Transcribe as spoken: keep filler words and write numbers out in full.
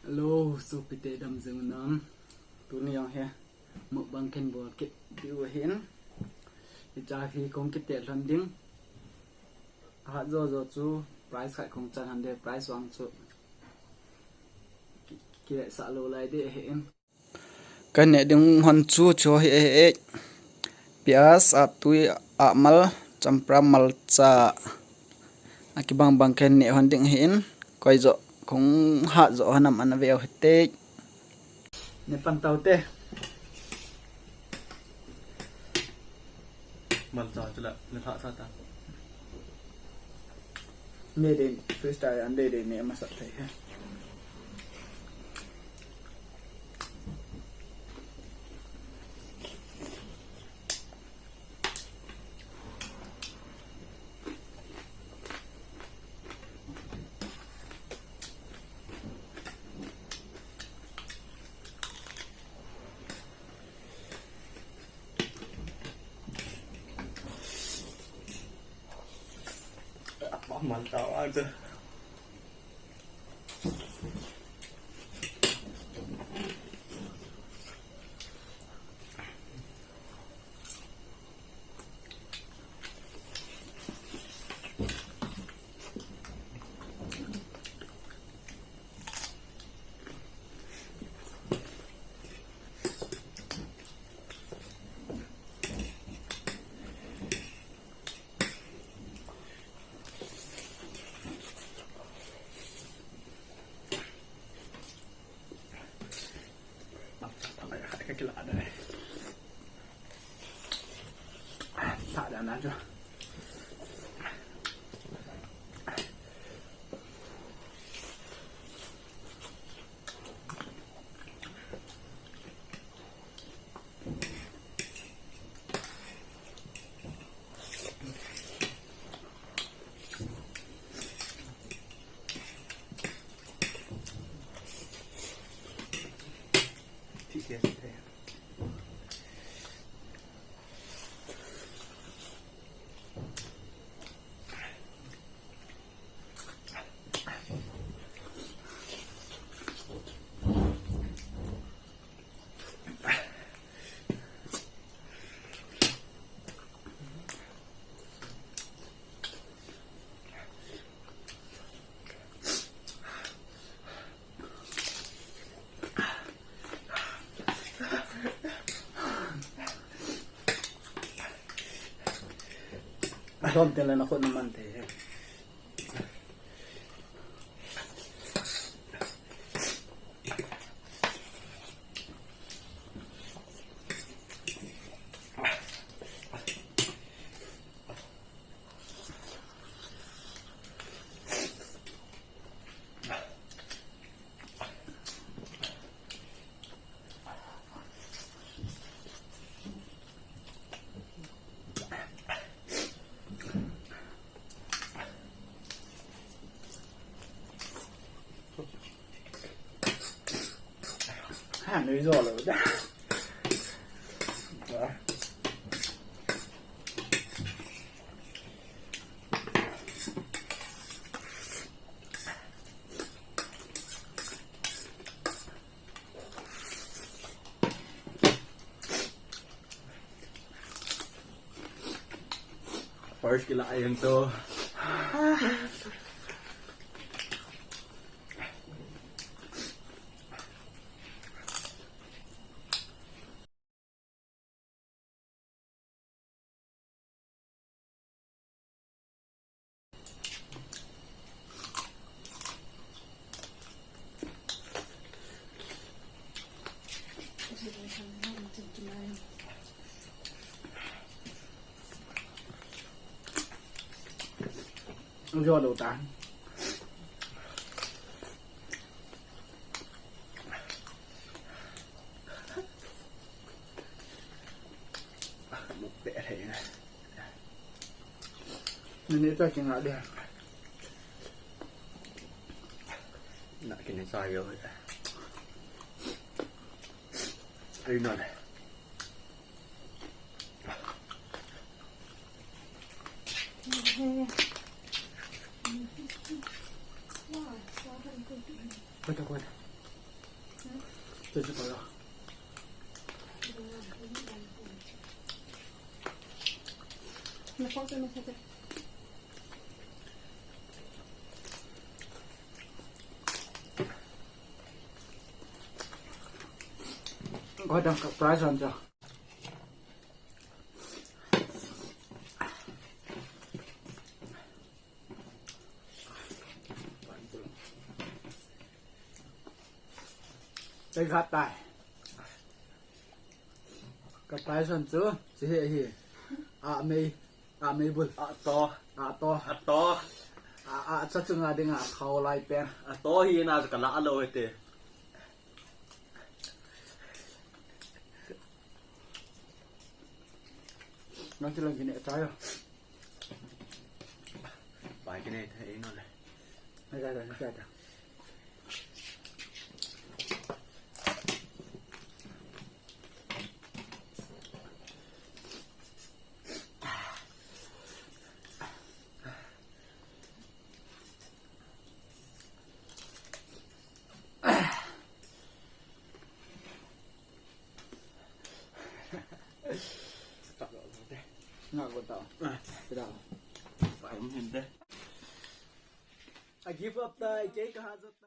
Hello, sopite, dam jing unam. Tuni jong hi mukbang kahin bol kit diu ahin. Hiche hi kahung kiteh lhon ding. Ahat jo jo chu prize khat kahung chan hon ding, prize vang chu ki, kiletsah lou lai ding ahin. Kaneh ding hon chu chu hi ahi e. Piaz, aptui, amal, champra, malcha. Akibang bang kaneh hon ding ahin. Koi jo kahung hat jo hon am ana veu hite. Neh pan taute. Malcha chu la, neh tha tha ta. Neh ding, freestyle an ding ding neh masat thei he. Apa malcha aja. Adom teng le nakhut naman thei he. Ha, nui jo lou da. First kila ayan to. Ang siya daw ta. Mukbang. Nini ta kinga dia. Na kini sayo. Ay na le. Kwenta, kwenta. 这是可以了。我等个 price 上去。 Tei khat tai. Ka tai san chu, chi he hi. A mei, a mei bul. A to. A to. A to. A, a cha chunga dinga khau lai pen. A to hi na ka la lo he te. Nang ti lang kine chai a. Pai kine thei no le. Ai, ai, ai, ai, ai. Nga ko ta. Kida. Pai um hin de. I give up ta, I take a hazard.